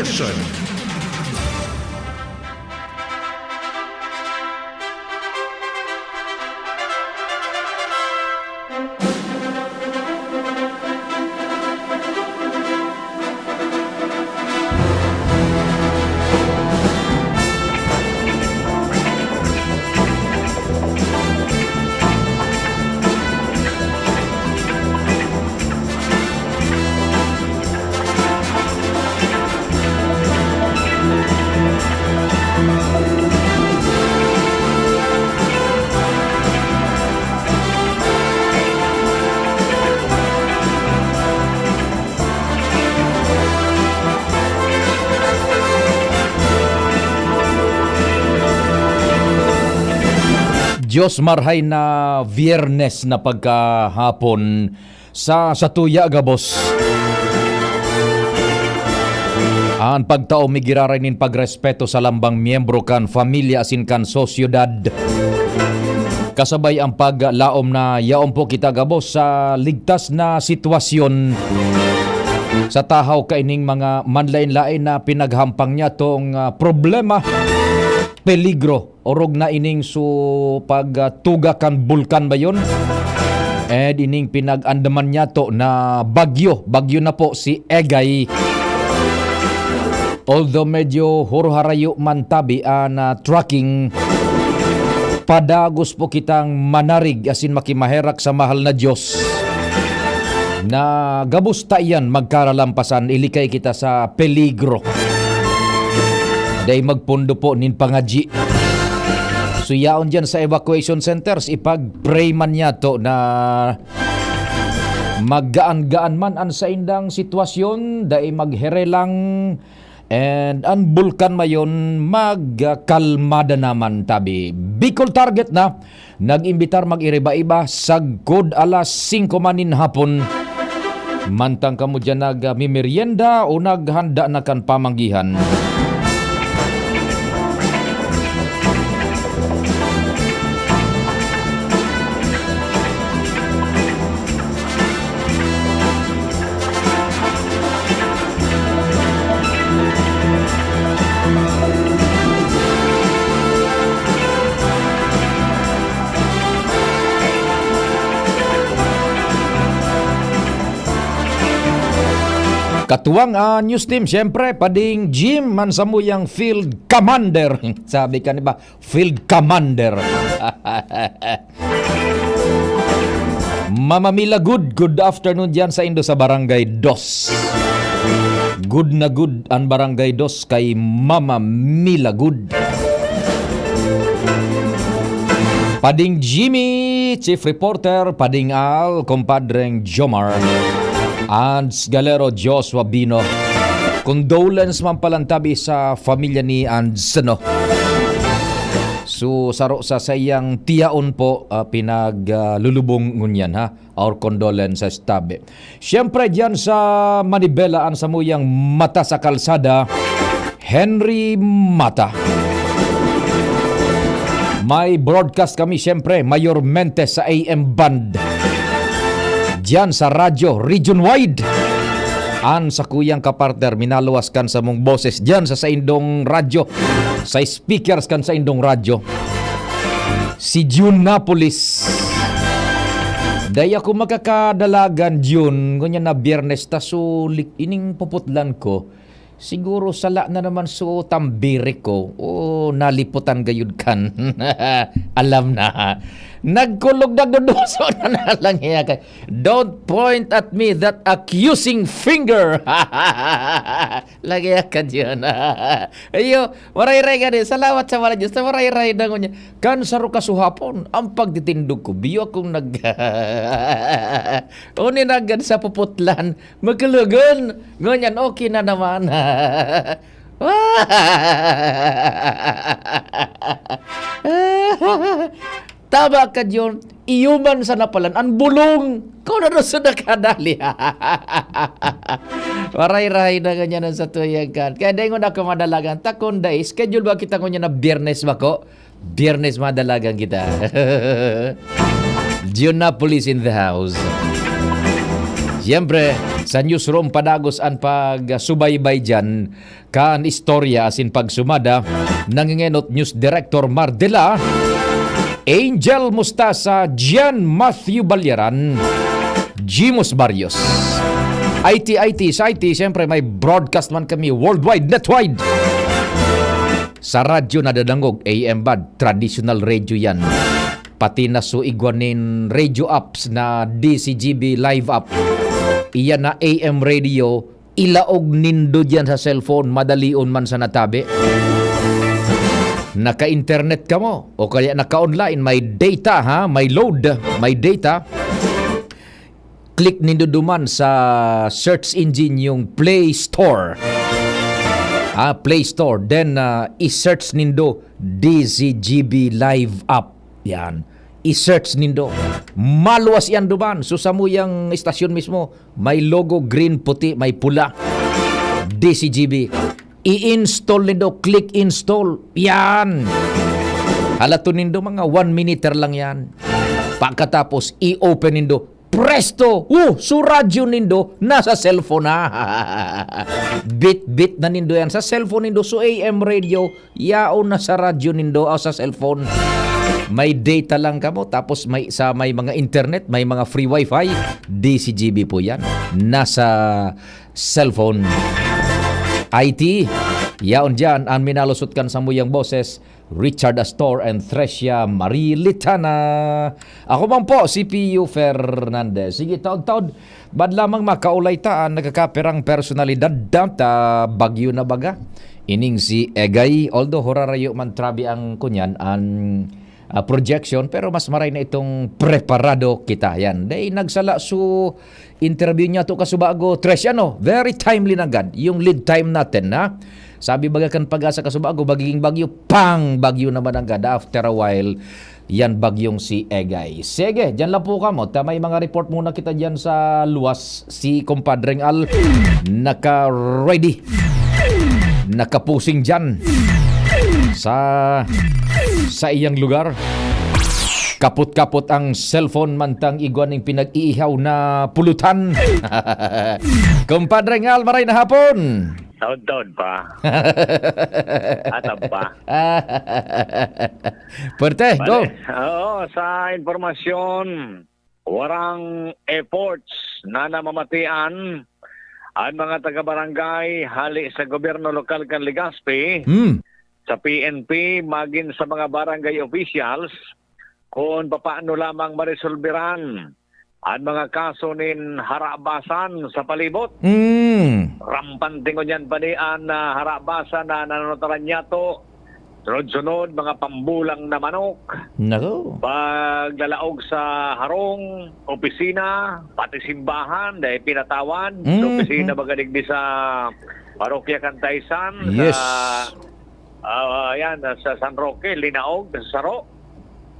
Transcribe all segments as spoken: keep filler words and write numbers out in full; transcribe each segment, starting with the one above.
Station. Diyos, marhay na Biyernes na pagkahapon sa satuya gabos. An pagtao mi giraray nin pagrespeto sa lambang miyembro kan pamilya asin kan sosyedad. Kasabay ang paglaom na yaon po kita gabos sa ligtas na sitwasyon sa tahaw kaining mga manlaen-laen na pinaghampang niya tong, ah, problema, peligro, orog na ining su pagtuga kan bulkan ba yun? And ining pinag-andaman niyato na bagyo, bagyo na po si Egay. Although medyo huro-harayo man tabi an, ah, tracking, padagos po kitang manarig asin makimaherak sa mahal na Diyos na gabos ta iyan magkaralampasan, ilikay kita sa peligro. Dai magpondo po nin pangadyi. So, yaon diyan sa evacuation centers, ipag-pray man niyato na maggaan-gaan man an saindang sitwasyon, dai magherelang, and an bulkan mayon magkalmada naman tabi. Bicol Target na nag-imbitar mag-iriba-iba sagkod alas singko man nin hapon. Mantang kamo diyan nagmimerienda o naghanda na kan pamanggihan. Katuwang, ah, news team, siyempre, Pading Jim, man samuyang field commander. Sabi ka ni ba, field commander. Mama Mila Good, good afternoon diyan sa indo sa Barangay Dos. Good na good an Barangay Dos kay Mama Mila Good. Pading Jimmy, Chief Reporter, Pading Al, Compadreng Jomar, Ans Galero, Joshua Bino. Condolence man palan tabi sa pamilya ni Ans, no? So, saro sa saiyang tiyaon po, ah, pinag, ah, lulubong ngunyan, ha? Our condolences tabi. Siyempre, diyan sa Manibela, an samuyang mata sa kalsada, Henry Mata. May broadcast kami, siyempre, mayormente sa A M band. Diyan sa radyo, region wide. An sakuyang kapartner, minaluwas kan samong boses diyan sa saindong radyo, sa speakers kan saindong radyo. Si June Napolis. Dai ako makakadalagan, June. Ngunyan na Biyernes, ta sulik ining puputlan ko. Siguro sala na naman so tambiri ko. O, naliputan gayud kan. Alam na. Nagkulog, nagduduso na na lang iya kay, "Don't point at me that accusing finger." Lagi ka diyan. Ayo, marayray ka din. Salamat sa mga Diyos na marayray na ngunyan. Kan saro ka suhapon, ang pagtitindog ko, biyo akong nag-, uninagad sa puputlan. Magkulugon. Ngunyan, okay na naman. Tama ka, John. Iyo man sa napalan, ang bulong. Kung ano sa nakadali. Maray-ray na ganyan ang sa tuyag kan. Kaya dai ngon ako madalagan. Ta kung dai, schedule ba kita ngunyan na Biyernes ba ko? Biyernes madalagan kita. June Napolis in the house. Siyempre, Sa newsroom, padagos an pagsubaybay diyan kan istorya asin pagsumada, nangengenot News Director Mardela, Angel Mustasa, Gian Matthew Balyaran, Jimos Barrios. I T, I T, sa I T, siyempre may broadcast man kami worldwide, netwide. Sa radyo nadadangog, A M bad, traditional radio yan. Pati na so igwa nin radio apps na D C G B Live app. Iyan na A M radio, ilaog nindo diyan sa cellphone, madalion man sa natabi. Naka-internet kamo, o kaya naka-online, may data ha, may load, may data. Click nindo duman sa search engine yung Play Store. Ah, Play Store. Then, ah, i-search nindo D C G B Live App. Yan. I-search nindo. Maluwas yan duman. So, sa muyang istasyon mismo, may logo, green, puti, may pula. D C G B. I-install nindo. Click install. Yan. Halaton nindo, mga one minute lang yan. Pagkatapos, i-open nindo. Presto! Oh, so radyo nindo, nasa cellphone na. Bit-bit na nindo yan sa cellphone nindo. So A M radio, yaon na sa radyo nindo o sa cellphone. May data lang kamo, tapos may, sa may mga internet, may mga free wifi, D C G B po yan. Nasa cellphone. I T, yaon dyan, ang minalusot kan samuyang boses, Richard Astor and Thresia Marie Litana. Ako man po, si Pio Fernandez. Sige, taod-taod, bad lamang makaulay ta an nagkakaperang personalidad da, ta bagyo na baga. Ining si Egay, although hurarayo man trabi ang kunyan, an, ah, projection, pero mas maray na itong preparado kita. Yan. Day, nagsala su interview niya to kasubago, Thresia, no? Very timely na gad. Yung lead time natin, ha? Sabi baga kan Pag-asa kasubago, magiging bagyo, pang! Bagyo naman ang gad. After a while, yan bagyong si Egay. Sige, dyan lang po kamo. Ta may mga report muna kita dyan sa luwas. Si Compadreng Al, naka-ready. Nakapusing dyan sa, sa iyang lugar. Kapot-kapot ang cellphone mantang igwa ning pinag-iihaw na pulutan. Compadreng Al, maray na hapon. Taon-taon pa. Atam pa. Puwerte, go. Bale, oo, sa impormasyon, warang efforts na namamatian an mga taga-barangay hali sa gobyerno lokal kan Legazpi, Hmm. sa P N P, magin sa mga barangay officials, kun papaano lamang maresolberan an mga kaso nin harabasan sa palibot. Mm. Rampante ngunyan pa ni an, ah, harabasan na nanunutaran niyato. Sunod-sunod, mga pambulang na manok. Nako. Paglalaog sa harong, opisina, pati simbahan, dahil pinatawan. Sa Mhm. opisina, baga digdi sa Parokya Cantaysan, Yes. sa Ah, yan, sa San Roque, linaog, sa saro.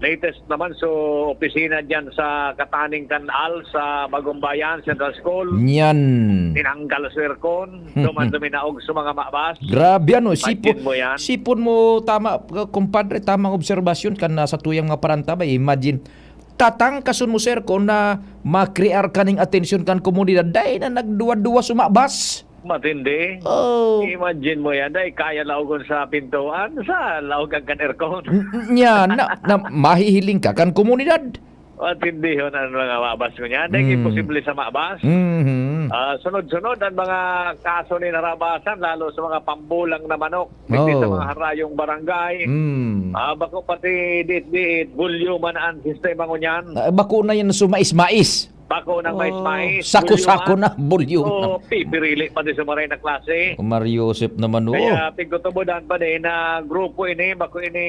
Latest naman, so, opisina dyan sa Kataning Kanal sa Bagong Bayan Central School. Yan. Tinanggal sa aircon, duman duminaog sa mga mabas. Grabe, ano, Imagine sipon, mo yan. sipon mo, tama, kumpadre, tamang obserbasyon kan nasa tuyang mga parantabay. Imagine, tatangkason mo sa aircon na makrear kaning atensyon kan komunidad. Dahil na nagduwa-duwa sumabas. Matindi. Oh. Imagine mo yan, dai kaya laogon sa pintuan, sa laog ang kan aircon. N-, n-, nya, na, na, mahihiling ka kan komunidad. Matindihon ang mga mabas ko niyan. Dai Mm. imposible sa mabas. Mhm. Ah, sunod-sunod ang mga kaso ni narabasan, lalo sa mga pambulang na manok. Digdi sa Oh. mga harayong barangay. Mm. Ah, bako pati diit-diit, bulyo man ang sistema ngunyan. Ah, bako na yan, sumais-mais. Bako ng Oh, mais-mais, sako-sako bulyo, na, bulyo. Oh, pipirili pa din sa maray na klase. Omar Yosef naman, oo. Kaya pigtutubodan pa din na grupo ini, bako ini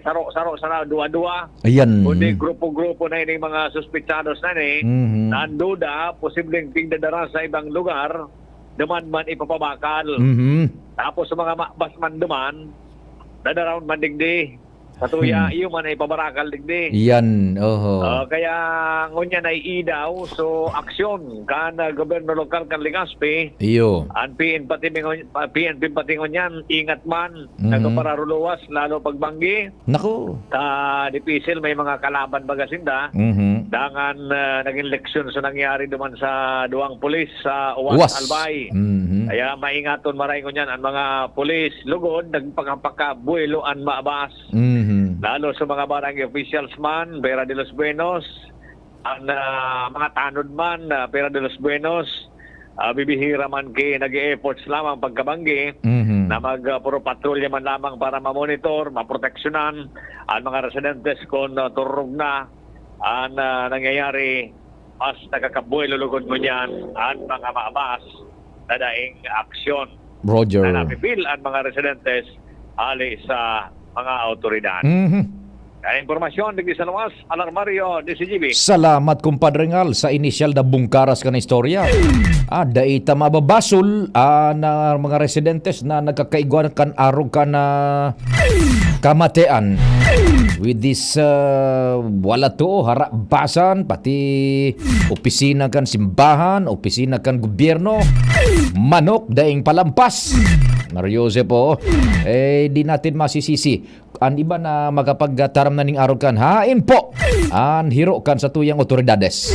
saro-saro sana, duwa-duwa. Ayan. Kundi grupo-grupo na ini mga suspetsados na ni. Mhm. Na ang duda, posibleng pigdadara sa ibang lugar, duman man ipapabakal. Mhm. Tapos sa mga mabas man duman, dadarawon man digdi. Sa tuya, Hmm. iyo man ay pabarakal digdi. Yan, oho. Ah, kaya ngunyan ay idaw, so aksyon kan, ah, gobyerno lokal kan Legazpi. Iyo. Ang P N P pati ngun-, ah, P N P pati ngunyan, ingat man, Mhm. nagpapararuluwas, lalo pagbanggi. Naku. Sa dipisil, may mga kalaban baga sinda. Mhm. Dangan, ah, nagin leksyon sa nangyari duman sa duwang pulis sa Uwas, Uwas. Albay. Mhm. Kaya maingaton maray ngunyan an mga pulis, lugod nagpakapakabuelo an mabas. Mhm. Lalo sa mga barangay officials man, Vera de los Buenos, an, ah, mga tanod man, ah, Vera de los Buenos, ah, bibihira man ki nag-e-efforts lamang pagkabanggi Mhm. na mag, ah, puro patrolya man lamang para mamonitor, maproteksyonan an mga residentes kun, ah, turog na an, ah, nangyayari. Mas nakakabuelo lugod ngunyan an mga maabas na daing aksyon Roger. na napibil an mga residentes hali sa mga awtoridad. Mhm. Kaya impormasyon digdi sa luwas, Alarmario, D C G B. Salamat, Compadre Ngal, sa inisyal na bungkaras kan istorya. Ah, dai ta mababasol, ah, na mga residentes na nagkakaigwa kan arog kan, ah, kamatean. With this, ah, wala to, harabasan, pati opisina kan simbahan, opisina kan gobyerno, manok, daing palampas. Mario Joseph, oh. Eh, di natin masisisi an iba na makapagtaram na ning arog kan. Hain po an hiro kan satuyang otoridades.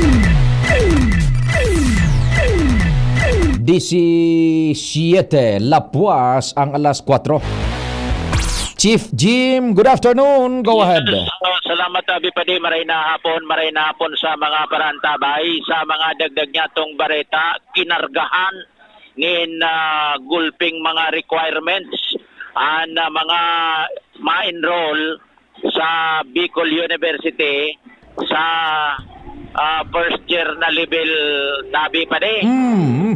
Disisiete, lapwas ang alas kwatro. Chief Jim, good afternoon. Go ahead. Yes, uh, salamat, Abi Padi. Maray na hapon, maray na hapon sa mga parantabay, sa mga dagdag niya tong bareta, kinargahan nin, ah, gulping mga requirements an, ah, mga ma-enroll sa Bicol University sa, ah, first year na level, Tabi Padi. Mm.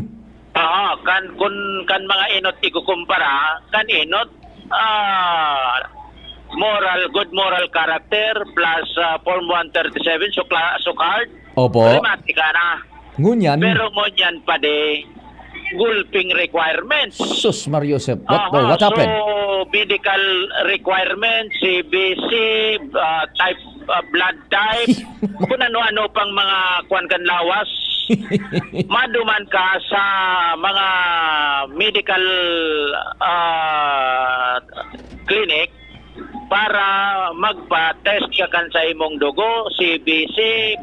Oo, kan, kun, kan mga enot ikukumpara, kan enot, ah, moral, good moral character plus, ah, Form one thirty-seven, sukla-, sukard, Opo. Problematika na. Ngunyan. Pero ngunyan pa di, gulping requirements. Sus, Mario Joseph. What, Aha, what happened? So, medical requirements, C B C, ah, type, ah, blood type, kung ano-ano pang mga kwan kan lawas. Maduman ka sa mga medical, ah, clinic para magpa-test ka kan sa imong dugo, C B C,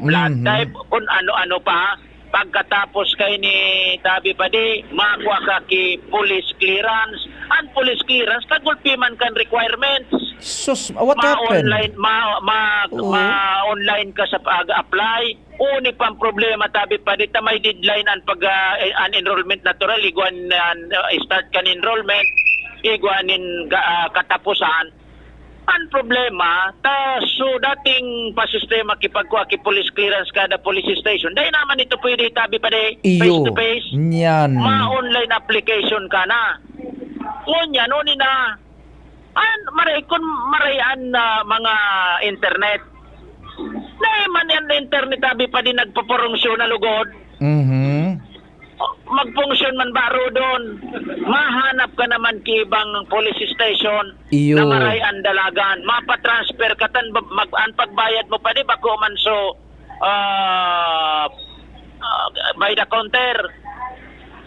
blood Mhm. type, kung ano-ano pa. Pagkatapos kay ni Tabi Padi, makua ka ki police clearance. Ang police clearance, kagulpi man kan requirements. Sus, what happened? Ma-online, ma-, ma-, Oo. ma-online ka sa pag-apply. Uni pang problema, Tabi Padi, ta may deadline ang pag, ah, eh, ang enrollment natural, igwa nin, ah, start kan enrollment, igwa nin ga-, ah, katapusan. Ang problema, ta, so dating pa sistema ki pagkua ki police clearance kada police station, dai naman ito pwede, Tabi Padi, Iyo, face to face. Niyan. Ma-online application ka na. Ngunyan, uni na, an, maray, kun maray an, ah, mga internet. Dai man an internet, Tabi Padi, nagpaporungsyon na lugod. Mhm. Magpunksyon man ba rodon? Mahanap ka naman ki ibang police station Iyo. na maray an dalagan. Mapatransfer ka tan ba-, mag-, an pagbayad mo pa di bako man so, ah, ah, by the counter.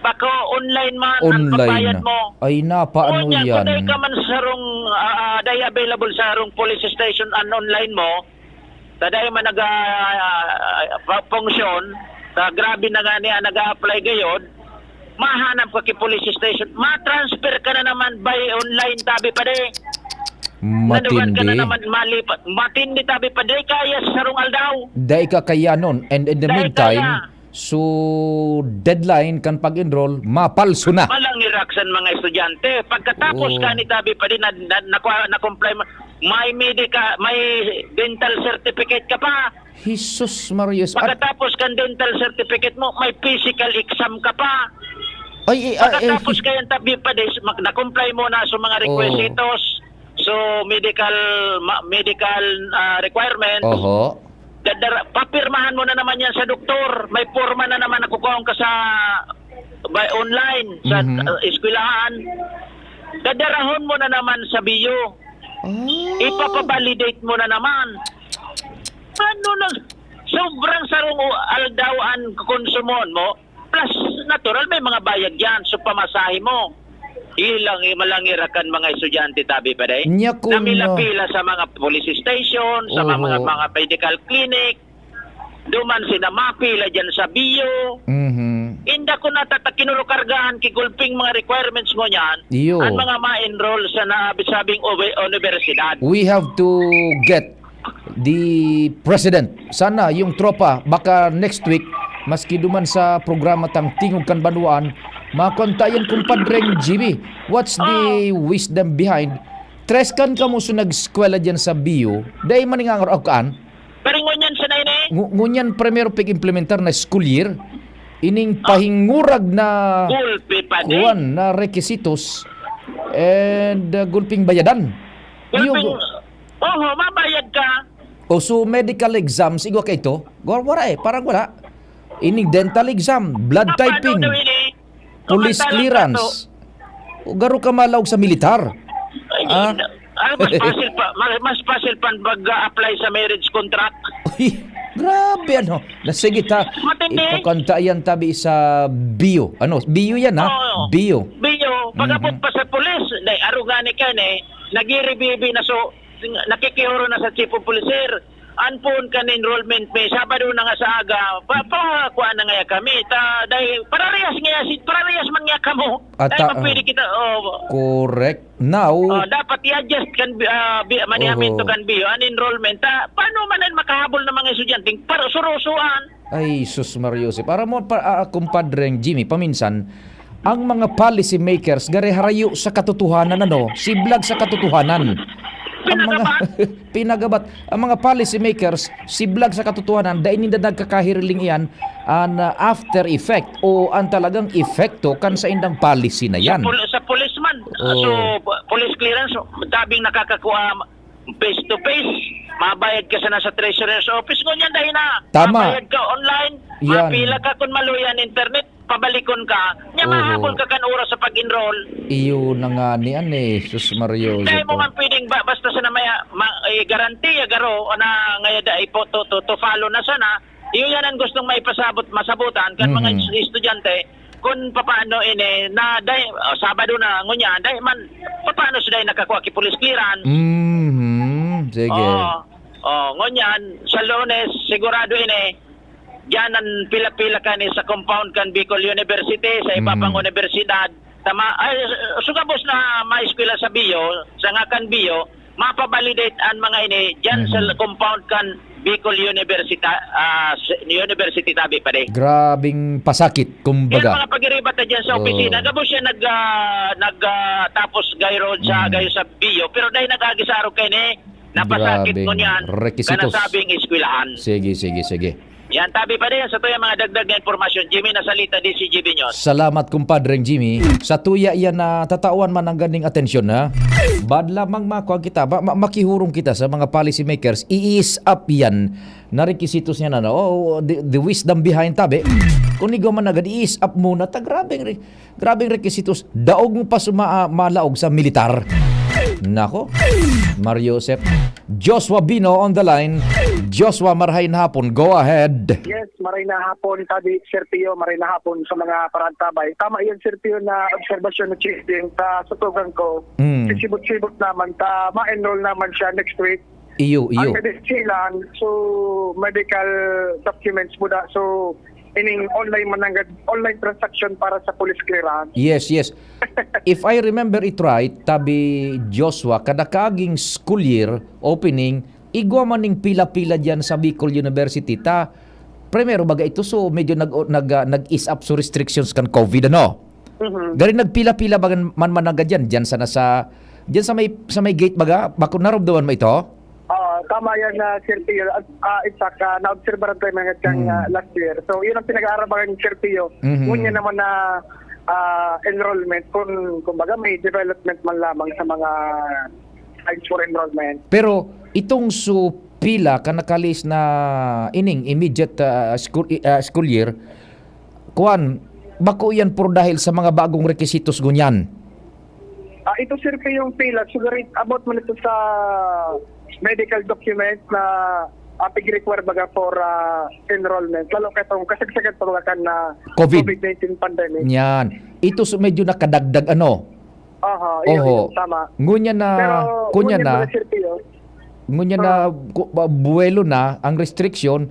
Bako online man an Online pagbayad na. mo. Ay, napaano Unya, yan? Kung dai ka man sarong, ah, dai available sa sarong police station an online mo, ta dai man naga, ah, pa-, function, ta grabe na nga niya naga-apply gayod, mahanap ka ki police station, matransfer ka na naman by online, Tabi Padi. Nalugar ka na Matindi. naman, malipat. Matindi, Tabi Padi, kaya sa sarong aldaw. Dai ka kaya nun. And in the Dai meantime, kaya. so deadline kan pag-enroll, mapalso na. Malangirak san mga estudyante. Pagkatapos Oo. ka ni Tabi Padi, na, na, nakwa-, na-comply mo, may medica-, may dental certificate ka pa. Jesus Maria. At Pagkatapos kan dental certificate mo, may physical exam ka pa. Ay, ay, ay, ay. Pagkatapos kaya, Tabi Padi, mag-, na-comply mo na sa mga Oo. requisitos, so medical, ma-, medical, ah, requirements. Oho. Dadara-, papirmahan mo na naman yan sa doktor. May porma na naman na kukuhaon ka sa, by online, sa, Mhm. uh, eskwelahan. Dadarahon mo na naman sa B U. Ah. Ipapabalidate mo na naman. Ano na, sobrang sarong u-, aldaw an kukonsumon mo. Plus, natural, may mga bayad yan. So, pamasahe mo. Ilang, malangira kan mga estudyante, Tabi Padi. Nya kun, Namila-pila sa mga police station, sa mga, Oho. mga medical clinic. duman sina mapila dyan sa bio. Mhm. Inda ko natata kinurukargahan ki gulping mga requirements ngunyan, Iyo. Ang mga ma-enroll sa naabit-sabing ube- universidad. We have to get the president. Sana yung tropa, baka next week, maski duman sa programa tang Tingog kan Banwaan, makonta yan, kumpadreng G B. What's the wisdom behind? Tres kan kamo so nag-eskwela dyan sa bio, dai man nga ang raukaan. Pero ngunyan sa na ini, Ngu- ngunyan primero pig-implementar na school year, ining pahingurag na gulpi pa di. kuwan na requisitos and uh, gulping bayadan. Iyo, Gulping, oho, mabayad ka. O so medical exams, igwa ka ito? Gwa- Wala eh, parang wala. Ining dental exam, blood Paano typing, daw ini? police Kumanta lang clearance. O garo ka malaog sa militar. Ay, Ah? ah, mas fácil pa, mas, mas fácil pa pag-apply sa marriage contract. Uy, grabe ano. Na sige ta, Matindi. Ipakanta yan tabi sa bio. Ano, bio yan ha? Oo. Bio. Bio, pag-abot Mhm. pa sa pulis, dai, arugani ka ni, nagiribibi na so, nakikihuro na sa chief of police, sir. Anpon kan enrollment mi, Sabado na nga sa aga, pa, pa, kuha na nga kami. Ta, dai, pararehas nga, si, pararehas man nga kamo. Ata, Dai, man ah. Pwede kita, oh. Correct. Now, Oh, dapat i-adjust kan bi- ah, bi- manihamiento Oho. kan bio, an enrollment. Ta, paano man ang makahabol ng mga estudyante? Para surusuan. Ay, sus Mario Joseph. Para mo, pa, ah, kumpadreng Jimmy, paminsan, ang mga policy makers, gari harayo sa katotohanan, ano? Siblag sa katotohanan. Ang mga, pinagabat. Ang mga policy makers, siblag sa katotohanan, dai ninda nagkakahiriling iyan, an ah, after effect o ang talagang epekto kan saindang policy na yan. Sa, pol- sa policeman, Oo. so, po- police clearance, tabing nakakakuha face to face, mabayad ka sana sa treasurer's office. Ngunyan dahil na, Tama. Mabayad ka online, Yan. Mapila ka kung maluya an internet, pabalikon ka, nya Oo. mahabol ka kan oras sa pag-enroll. Iyo na nga ni, ano eh, sus Mario Dahil Joseph. mo man pwedeng ba, basta sana may ma, eh, garantiya, garo, o na ngayon da, ipo, to, to, to follow na sana, iyo yan ang gustong maipasabot, masabutan, kan mga Mhm. es- estudyante, kung papaano ini, na, dahil, oh, Sabado na, ngunyan, dahil man, papaano sila nakakakuha ki police clearance? Mhm. Sige. Oo. Oh, ngunyan, sa Lunes, sigurado ini, diyan ang pila-pila kani sa compound kan Bicol University, sa iba pang Mhm. universidad. Tama, ay, sugabos na maeskwela sa bio, sa ngakan bio, mapabalidate ang mga ini diyan sa Mhm. compound kan Bicol University, ah, s- University tabi pa di. Grabing pasakit, Yan kumbaga. Mga pagiribat na dyan sa Oo. opisina. Gabos siya nag, ah, nag, ah, tapos gayro sa, Mm. gayo sa bio. Pero dahil nag-agi sa araw kayo ni, napasakit Grabing ko niyan, requisitos. Kanasabing eskwelahan. Sige, sige, sige. Yan, tabi pa rin sa tuya mga dagdag na impormasyon. Jimmy Nasalita, D C G B News. Salamat, kumpadreng Jimmy. Sa tuya yan na tatawan man ang ganing atensyon, ha? Bad lamang makuha kita, ma- ma- makihurong kita sa mga policy makers, i-ease up yan na requisitos niya na, na, oh, the, the wisdom behind tabi. Kung igwa man agad, i-ease up muna, ta grabeng, re- grabeng requisitos, daog mo pa suma, ah, malaog sa militar. Nako, Mario Joseph. Joshua Bino on the line. Joshua, marahay na hapon. Go ahead. Yes, maray na hapon, Tabi, Sir Pio, maray na hapon sa mga parantabay. Tama yan, Sir Pio, na obserbasyon na checking sa sutugan ko. Mm. Sisibot-sibot naman, ta, ma-enroll naman siya next week. Iyo, iyo. Ang medisinan, so, medical documents mo da. So, ining online mananggad, online transaction para sa police clearance. Yes, yes. If I remember it right, tabi Joshua, kada kaaging school year opening, igwa man ning pila-pila diyan sa Bicol University. Ta, primero baga ito, so medyo nag, nag, ah, nag-ease up so restrictions kan COVID, ano? Mhm. Gari nagpila-pila baga man mananggad diyan, diyan sana sa, diyan sa may, sa may gate baga, bako narumdaman mo ito? Ah, tama yan, ah, Sir Pio. At, ah, exact, ah, naobserbaran ko yung mga dyan, Mm. ah, last year. So, yun ang pinag-aarabahan ni Sir Pio. Mhm. Ngunyan naman na ah, enrollment, kung kumbaga may development man lamang sa mga sites for enrollment. Pero itong so pila ka nakalis na ining immediate ah, school, ah, school year, kuwan, bako yan por dahil sa mga bagong requisitos ngunyan. Ah, ito, Sir Pio, yung pila, sugarit about man ito sa medical document na ah, pig-require baga for ah, enrollment, lalo ka itong kasagsagan pa baga kan na COVID. COVID nineteen pandemic. Yan. Ito so medyo nakadagdag ano. Aha, yun, Oho. yun, tama. Ngunya na, Pero, kunya ngunyan na, pala, Sir Pio, ngunya na Ah. ku- ba- buwelo na ang restriction.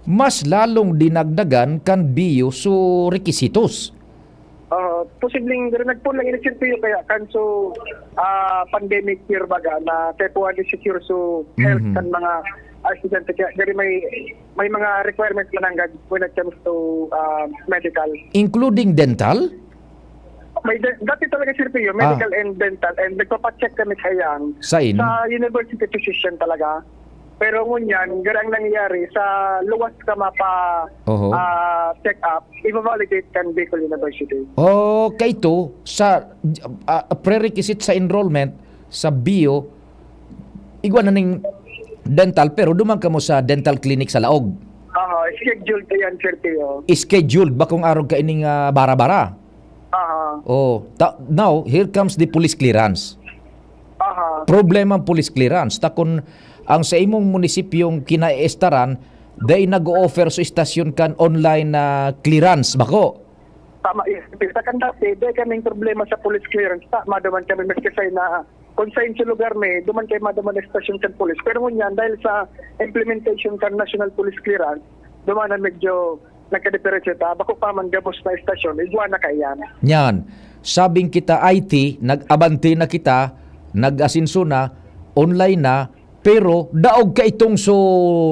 mas lalong dinagdagan kan biyo so requisitos. Ah, posibleng diri nagpoon lang ini, Sir Pio, kaya kan so, ah, pandemic year baga na kaya po ang secure so health Mhm. kan mga, ah, estudyante. Kaya diri may, may mga requirements na nanggad when it comes to, ah, medical. Including dental? May de-, dati talaga, Sir Pio, Ah. medical and dental, and nagpapacheck kami sa iyan. Sa in? Sa university physician talaga. Pero ngunyan, gara ang nangyayari, sa luwas ka mapa, Oho. ah, check up, i-validate kan Bicol University. Oh, kaito, sa, ah, prerequisite sa enrollment, sa bio, igwa na ning dental, pero duman kamo sa dental clinic sa laog. Aha, scheduled yan, Sir Pio. Scheduled, bakong arog ka ining, ah, bara-bara? Aha. Oh, ta-, now, here comes the police clearance. Aha. Problema ang police clearance. Ta kun ang sa imong munisipyong kinaestaran, dai nag-o-offer sa istasyon kan online na clearance, bako? Tama, yes. Sa kan dati, dai kaming problema sa police clearance. Ta, maduman kami, maski sa na, kung sa inyo lugar may, duman kayo maduman na istasyon kan police. Pero ngunyan, dahil sa implementation kan National Police Clearance, duman na medyo nagkadiperensiya ta. Bako pa man gabos na istasyon, igwa na kaiyan. Nyan, sabing kita I T, nag-abante na kita, nag-asenso na, online na, pero daog ka itong so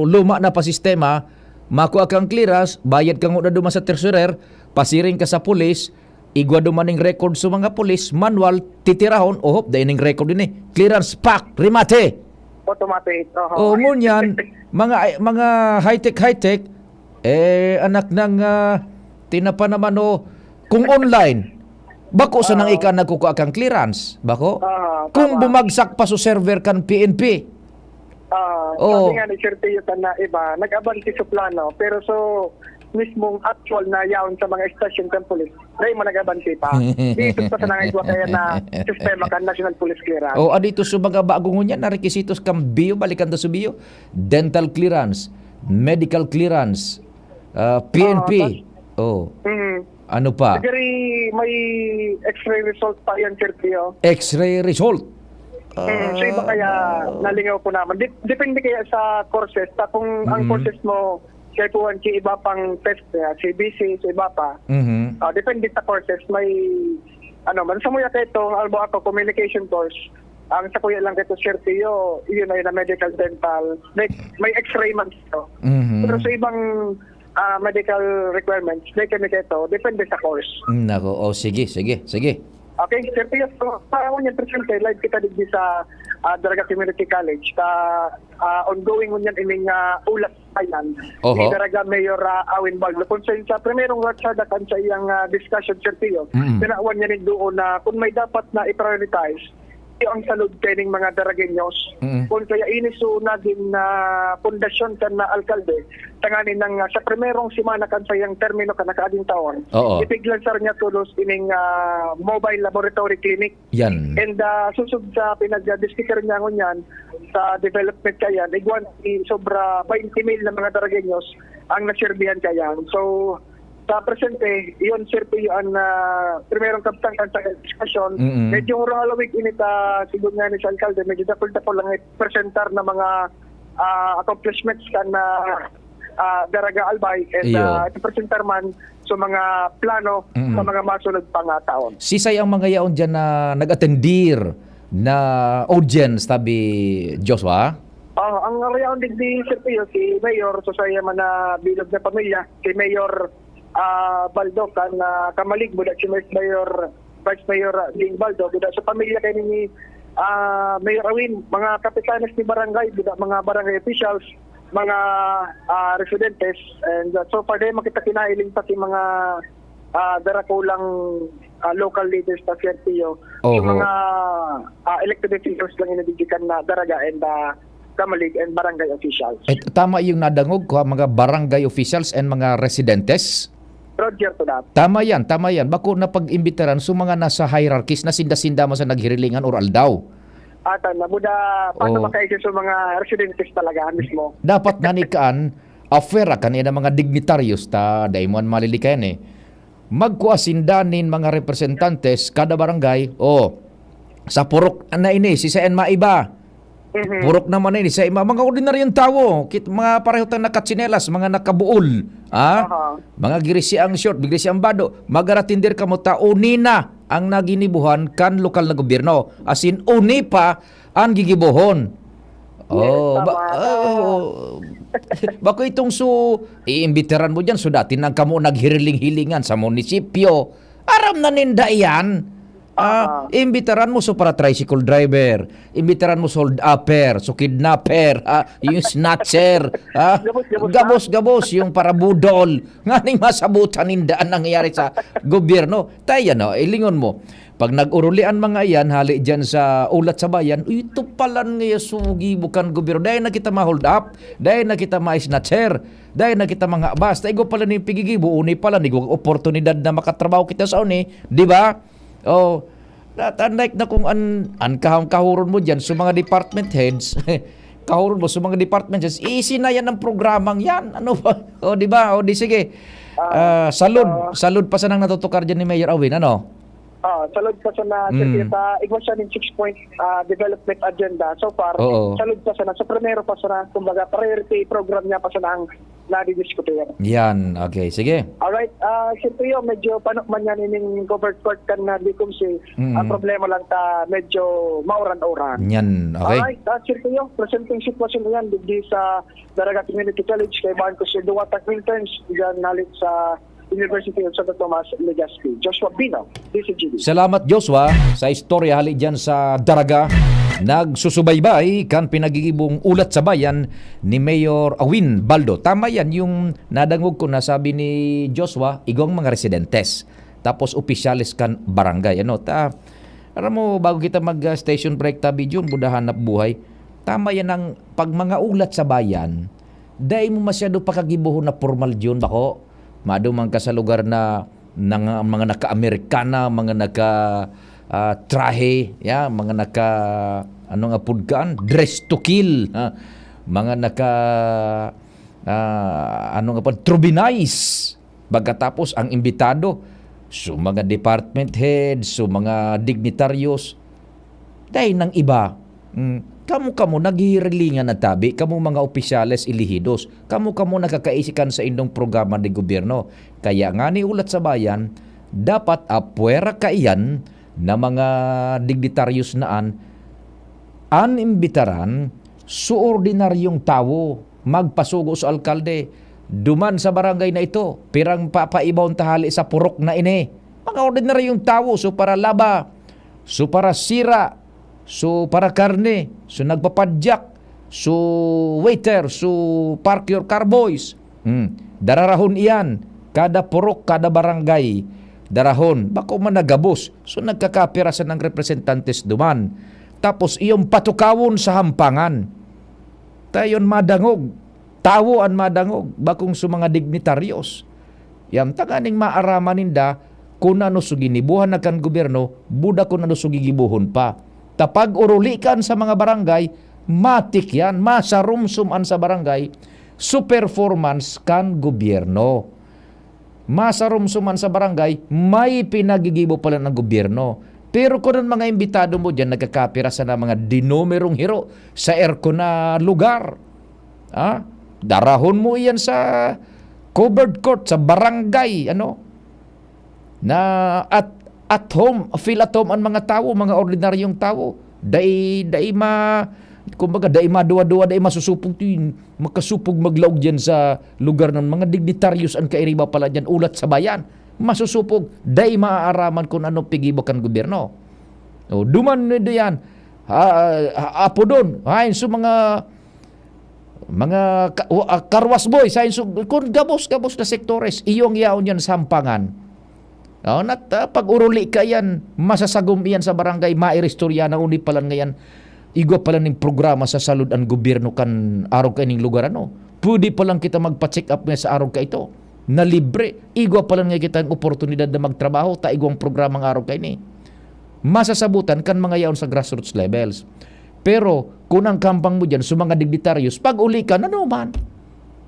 luma na pa sistema, makua kang clearance, bayad ka ngona duman sa treasurer, pasiring ka sa pulis, igwa duman ning record sa mga pulis, manual, titirahon, ohop, dai ning record ini. Clearance, pak, remate! Automatic, oho. Oh, ngunyan, mga, mga high-tech, high-tech, eh, anak ng, ah, tinapa naman, oh, kung online, bako sa nang Ah. ika nagkukua kang clearance, bako? Ah, Kung tama. bumagsak pa sa server kan P N P. Ah, Oo. Sabi nga ni Sir Tio sa na iba, nag-abante sa plano, pero so, mismong actual na yaon sa mga estasyon kan pulis, dai man nag-abante pa. Dito pa sa nangigwa kaya na sistema kan National Police Clearance. Oh, adito sa mga bago ngunyan na requisitos kan bio, balikan ta sa bio, dental clearance, medical clearance, ah, P N P. Ah, tas Oh. Mm. Ano pa? Siguro may X-ray result pa yan, Sir Tio. X-ray result? Mm, so iba Ah, kaya ah. nalingaw po naman. Dep-, depende kaya sa courses. Ta kung ang Mm. courses mo, kaya po ang iba pang test niya, C B C, sa iba pa. Mhm. Ah, depende sa courses. May, ano man, sa muya kayo itong, alam mo ako, communication course. Ang sa kuya lang kayo, Sir Tio, yun ay na medical, dental. May, may X-ray man ito. Mhm. Pero sa ibang, ah, medical requirements, may kami kayo ito. Depende sa course. Mm, nako. Oh, sige, sige, sige. Okay, Sir Tio, so, para ngunyan presente, live kita digdi sa, ah, Daraga Community College. Sa, ah, ongoing ngunyan ining, ah, ulat sa bayan. Oho. Ni Daraga Mayor, ah, Awin Baldo. Kung sa, sa primerong ratsada kan sa iyang, ah, discussion, Sir Tio, Mm. tinawan niya rin doon na kung may dapat na i-prioritize, iyo ang salud kaining mga Daragueños. Mm. Kung kaya ini so naging, ah, pundasyon kan na alkalde, tanganing nang, ah, sa primerong semana kan sa iyang termino kan nakaaging taon, Oo. ipiglansar niya tolos ining, ah, mobile laboratory clinic. Yan. And, ah, susog sa pinag-discuss niya ngunyan sa development kayan, igwan ni sobra twenty mil na mga Daragueños ang naserbihan kayan. So, sa presente, iyon, Sir Pio, ang, ah, primerong kabtang kan sa diskusyon. Mm-mm. Medyo hurang halawig init, ah, sigon nga ni sa alkalde, medyo dakul-dakul lang presentar na mga, ah, accomplishments kan, ah, ah, Daraga Albay and, Iyo. ah, ipresentar man sa mga plano Mm. sa mga masunod pa nga taon. Sisay ang mga yaon dyan na nag-atendir na audience, tabi Joshua? Ah, ang yaon digdi, Sir Pio, si Mayor Josiah Manabilog na pamilya, si Mayor, ah, Baldo kan, ah, Camalig, buda si Vice Mayor, Vice Mayor, ah, Ding Baldo, buda sa pamilya kay ni, ah, Mayor Awin, mga kapitanes ni barangay, buda mga barangay officials, mga, ah, residentes, and, ah, so far, dahil makita kinailing pati mga, ah, darakulang, ah, local leaders sa C R P O. Oho. Yung mga, ah, elected officials lang inibigyan na Daraga and, ah, Camalig and barangay officials. Eh, tama yung nadangog ko, ha, mga barangay officials and mga residentes? Roger to that. Tama yan, tama yan. Bako na pag-imbitaran sa mga nasa hierarchies na sinda-sinda man sa naghirilingan or aldaw. Atan na, buda, paano Oo. makaisip sa mga residentes talaga mismo? Dapat nanikaan, afera kanina mga dignitaryos ta, dai mo an malilikayan eh. Magkua sinda nin mga representantes kada barangay, o sa purok na ini, si saan maiba? Mhm. Purok naman ini sa ima, mga ordinaryong tawo, kit-, mga pareho tang nakatsinelas, mga nakabuol, ah? Aha. Mga girisi ang short, girisi ang bado, magaratindir kamo ta, uni na ang naginibuhan kan lokal na gobyerno. As in, uni pa ang gigibohon. Yes, Oh, ba-, tama. oh, bako itong su-, iimbitaran mo diyan, so dati nang kamo naghiriling-hilingan sa munisipyo. Aram na ninda iyan. Ah, Aha. imbitaran mo so para tricycle driver, imbitaran mo hold upper, so kidnapper, ah, yung snatcher, ah, Gabos-gabos na. gabos-gabos yung para budol. Nganing masabutan ninda ang nangyayari sa gobyerno. Tayo, no, ilingon mo. Pag nag-uruli ang mga iyan, hali dyan sa ulat sa bayan, "Uy, ito palan nga sugi bukan gobyerno. Dahil na kita ma-hold up, dahil na kita ma-snatcher, dahil na kita mga basta." Igo pala ni pigigibo, uni pala, ni oportunidad na makatrabaho kita sa uni, di ba? Oh, that unlike na kung an, an kahang kahuron mo dyan, so mga department heads, kahuron mo, so mga department heads, easy na yan ang programang yan. Ano ba? O, di ba? O, di sige. Ah, Ah, salud, ah. salud pa sanang natutukar dyan ni Mayor Awin, ano? Ah, salud pa sana, Sir Mm. Pio, sa igwa siya ning six-point, ah, development agenda. So far, Oo. salud pa sana. Sa primero pa sana, kumbaga, priority program niya pa sana ang nadidiskutir. Yan, okay. Sige. Alright, ah, Sir Pio, medyo panukman yan ining covered court kan na Dicom si, Mm. ang problema lang ta, medyo mauran-uran. Yan, okay. Alright, ah, Sir Pio, presenteng sitwasyon yan, digdi sa Daraga Community College, kay Marcos Eduata Quintans, dyan nalit sa University of Santo Tomas, Legazpi. Joshua Bino, D C G B. Salamat, Joshua, sa istorya hali dyan sa Daraga. Nagsusubaybay kan pinagigibong ulat sa bayan ni Mayor Awin Baldo. Tama yan, yung nadangog ko na sabi ni Joshua, igong mga residentes. Tapos opisyales kan barangay. Ano, ta, alam mo, bago kita mag, ah, station break, tabi, Jun, buda hanap buhay. Tama yan ang pag mga ulat sa bayan, dai mo masyado pakagibohon na pormal, Jun, bako. Maduman ka sa lugar na, na nga, mga naka-Amerikana, mga naka, ah, trahe, ya, mga naka, ano nga pud kaan? Dress to kill, ha? Mga naka, ah, ano nga pud, trubinize. Pagkatapos, ang imbitado, so mga department head, so mga dignitaryos, dai nang iba. Mm, kamo-kamo naghihirilingan na tabi, kamo mga opisyales elehidos, kamo-kamo nakakaisikan sa indong programa de gobyerno. Kaya ngani ulat sa bayan, dapat apwera kaiyan na mga dignitaryos na an, an imbitaran, so ordinaryong tawo, magpasugo sa alkalde, duman sa barangay na ito, pirang papaibahon ta hali sa purok na ini. Mga ordinaryong tawo, so para laba, so para sira, so para karne, so nagpapadyak, so waiter, so park your car boys. Hmm. Dararahon iyan, kada purok, kada barangay, darahon. Bako man nagabos, so nagkakapira sa nang representantes duman. Tapos iyong patukawon sa hampangan. Tayon madangog. Tawo an madangog, bakong sa mga dignitaryos. Yan, tanganing maaraman ninda kun ano so ginibuhan na kan gobyerno, buda kun ano so gigibuhon pa. Ta pag-uruli kan sa mga barangay, matik yan, masarumsum an sa barangay, so performance kan gobyerno. Masarumsum an sa barangay, may pinagigibo pala ng gobyerno. Pero kun an mga imbitado mo diyan, nagkakapira sana mga dinumerong hiro sa aircon na lugar. Ah, darahon mo iyan sa covered court, sa barangay, ano? Na at, at home, feel at home ang mga tawo, mga ordinaryong tawo. Dai, dai ma-, kumbaga, dai maduwa-duwa, dai masusupog. Tin, makasupog maglaog diyan sa lugar ng mga dignitaryos, ang kairiba pala diyan, ulat sa bayan. Masusupog, dai maaaraman kung ano pigibo kan gobyerno. O, duman na diyan, ha, ha, apodon, hain so mga, mga ka-, wa-, ah, karwas boy, sa inso-, kun gabos-gabos na sektores, iyong yaon yan sa hampangan. O, nat-, ah, pag-uruli ka yan, masasagom iyan sa barangay, mairistorya na uni palan ngayan. Igwa pala ning programa sa salud ang gobyerno kan arog kaining lugar, ano? Pwede palang kita magpa-check up nga sa arog kaito, na libre. Igwa palan nga kita ang oportunidad na magtrabaho, ta igwang programang arog kaini. Masasabutan kan mga yaon sa grassroots levels. Pero, kun ang kampang mo diyan, sa mga dignitaryos, pag-uli ka, nanuman.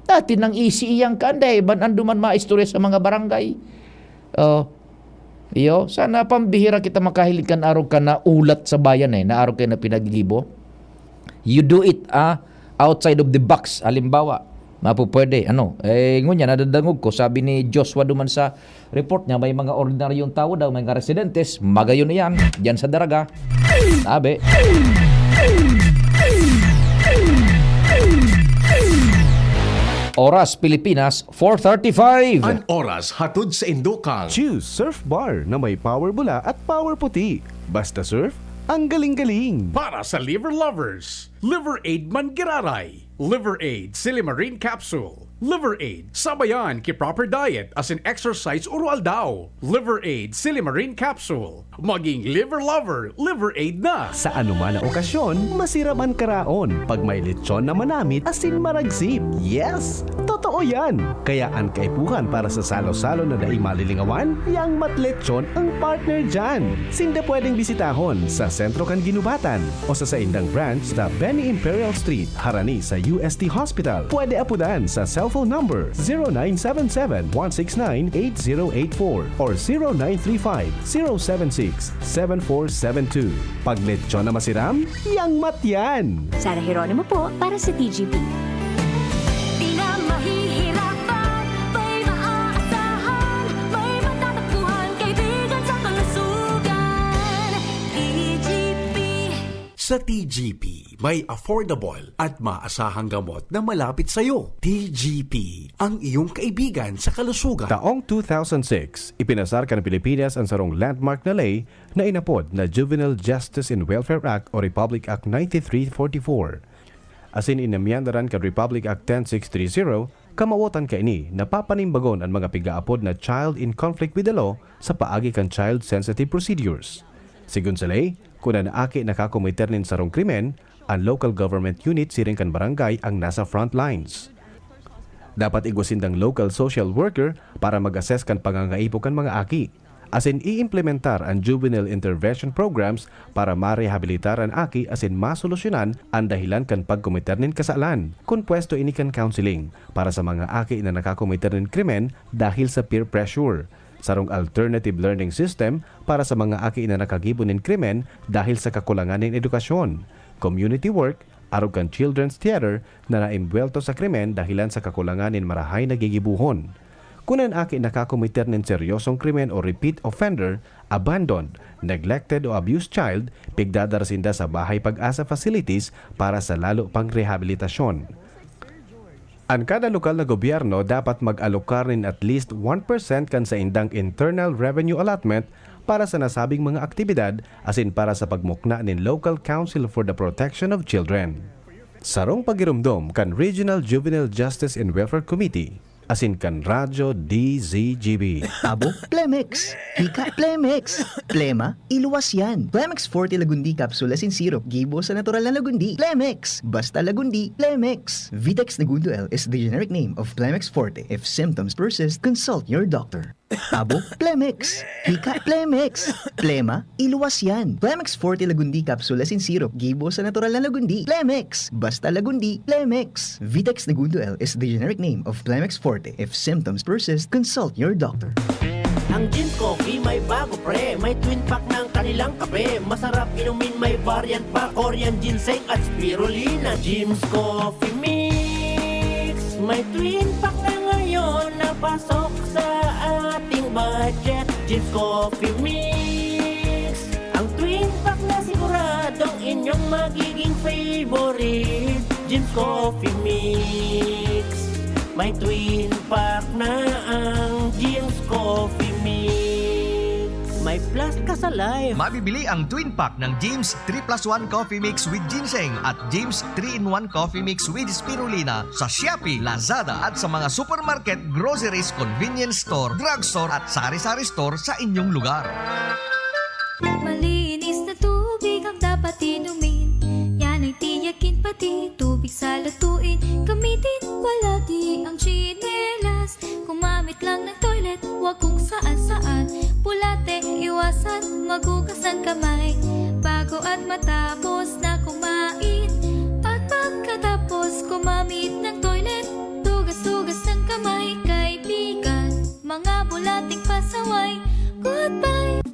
Dati nang easy iyang kan, dai, ban-, anduman maistorya sa mga barangay. Oh, iyo, sana pambihira kita makahiling kan arog ka na ulat sa bayan, eh, na arog kayo na pinagigibo. You do it, ah, outside of the box. Halimbawa, mapupwede, ano, eh, ngunyan, nadadangog ko, sabi ni Joshua duman sa report niya, may mga ordinaryong tao daw, mga residentes, magayon iyan, diyan sa Daraga. Sabi. Oras, Pilipinas, four thirty-five. An oras hatod sa Indokang. Choose Surf Bar na may power bula at power puti. Basta surf, ang galing-galing. Para sa liver lovers, Liver Aid Manggiraray, Liver Aid Silimarin Capsule, Liver Aid sabayan ki proper diet asin exercise uro-aldaw, Liver Aid Silimarin Capsule. Maging liver lover, Liver Aid na! Sa anuman na okasyon, masirap an karaon pag may lechon na manamit asin maragsip. Yes! Totoo yan! Kaya an kaipuhan para sa salo-salo na daing malilingawan, Yang Mat Lechon ang partner dyan. Sinda pwedeng bisitahon sa sentro kan Ginubatan o sa saindang branch sa Benny Imperial Street, harani sa U S T Hospital. Pwede apudan sa cellphone number zero nine seven seven, one six nine, eight zero eight four or zero nine three five, zero seven six, seven four seven two. Pag lechon na masiram, Yang Mat yan! Sara Jeronimo po para sa T G P. Di na mahihirapan, may maaasahan, may matatagpuhan, kaibigan sa kalusugan. T G P. Sa T G P, may affordable at maasahang gamot na malapit sa'yo. T G P, ang iyong kaibigan sa kalusugan. Taong two thousand six, ipinasar kan Pilipinas an sarong landmark na ley na inapod na Juvenile Justice and Welfare Act o Republic Act ninety-three forty-four. Asin inamyandaran kan Republic Act ten six three zero, kamawotan kaini na papanimbagon an mga pigaapod na child in conflict with the law sa paagi kan child-sensitive procedures. Sigon sa ley, kun an aki nakakomiter nin sarong krimen, an local government unit siring kan barangay ang nasa front lines. Dapat igwa sindang local social worker para mag-assess kan pangangaipo kan mga aki, asin i-implementar an juvenile intervention programs para marehabilitar an aki asin masolusyonan an dahilan kan pagkomiter nin kasalan. Kun pwesto ini kan counseling para sa mga aki na nakakomiter nin krimen dahil sa peer pressure, sarong alternative learning system para sa mga aki na nakagibo nin krimen dahil sa kakulangan nin edukasyon, community work, arog kan Children's Theater na naimbuwelto sa krimen dahilan sa kakulangan nin marahay na gigibohon. Kun an aki nakakomiter nin seryosong krimen o repeat offender, abandoned, neglected o abused child, pigdadara sinda sa Bahay Pag-asa facilities para sa lalo pang rehabilitasyon. An kada lokal na gobyerno dapat mag-alokar nin at least one percent kan saindang internal revenue allotment para sa nasabing mga aktibidad asin para sa pagmukna nin Local Council for the Protection of Children. Sarong pagiromdom kan Regional Juvenile Justice and Welfare Committee asin kan Radyo D Z G B. Abo, Plemex! Hika, Plemex! Plema, iluwas yan! Plemex Forte Lagundi Capsule asin Syrup, gibo sa natural na lagundi. Plemex! Basta lagundi, Plemex! Vitex Negundo L is the generic name of Plemex Forte. If symptoms persist, consult your doctor. Abo, Plemex! Hika, Plemex! Plema, iluwas yan! Plemex Forte Lagundi Capsule asin Syrup, gibo sa natural na lagundi. Plemex! Basta lagundi, Plemex! Vitex Negundo L is the generic name of Plemex Forte. If symptoms persist, consult your doctor. Ang Jim's Coffee may bago, pre. May twin pack ng kanilang kape. Masarap inumin, may variant pa. Korean ginseng at spirulina. Jim's Coffee Mix. May twin pack na ngayon na pasok sa ating budget. Jim's Coffee Mix. Ang twin pack na siguradong inyong magiging favorite. Jim's Coffee Mix. May twin pack na ang Jim's Coffee Mix. May plus ka sa life. Mabibili ang twin pack ng Jim's three plus one Coffee Mix with Ginseng at Jim's three-in-one Coffee Mix with Spirulina sa Shopee, Lazada at sa mga supermarket, groceries, convenience store, drugstore at sari-sari store sa inyong lugar. Malinis na tubig ang dapat inumin. Yan ay tiyakin, pati tubig sa lutuin. Gamitin palagi ang tsinelas. Gumamit lang ng toilet, huwag kung saan-saan. Bulate, iwasan, maghugas ng kamay bago at matapos na kumain. At pagkatapos gumamit ng toilet, tugas-tugas ng kamay, kaibigan. Mga bulating pasaway, goodbye.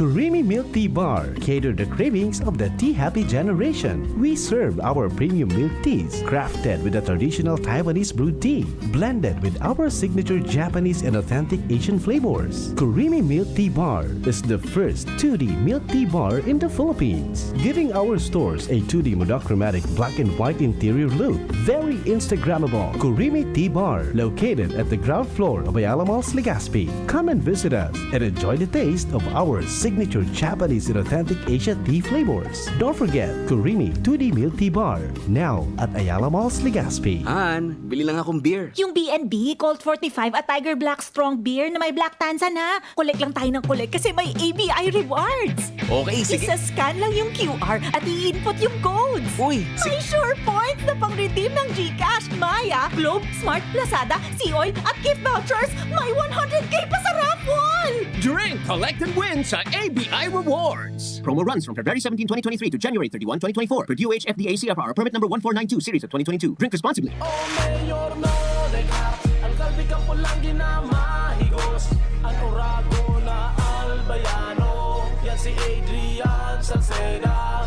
Creamy Milk Tea Bar cater the cravings of the tea-happy generation. We serve our premium milk teas, crafted with a traditional Taiwanese brewed tea, blended with our signature Japanese and authentic Asian flavors. Creamy Milk Tea Bar is the first two D milk tea bar in the Philippines, giving our stores a two D monochromatic black and white interior look. Very Instagrammable. Creamy Tea Bar, located at the ground floor of Ayala Malls, Legazpi. Come and visit us and enjoy the taste of our signature Japanese and authentic Asia tea flavors. Don't forget, Creamy two D Milk Tea Bar, now at Ayala Malls, Legazpi. Han, bili lang akong beer. Yung B and B, Colt forty-five at Tiger Black Strong Beer na may Black Tanzan ha. Collect lang tayo ng collect kasi may A B I rewards. Okay, sige. Isa-scan lang yung Q R at i-input yung codes. Uy, May sure points na pang-redeem ng GCash, Maya, Globe, Smart, Lazada, Seaoil at gift vouchers. May one hundred K pa sa raffle! Drink, collect and win sa A B I Rewards. Promo runs from February seventeen, twenty twenty-three to January thirty-one, twenty twenty-four. Per D O H F D A C F R permit number one four nine two series of twenty twenty-two. Drink responsibly. O Mayor Noneca, alkalde kan pulang ginamahigos. An oragon na albayano, yan si Adrian Salceda.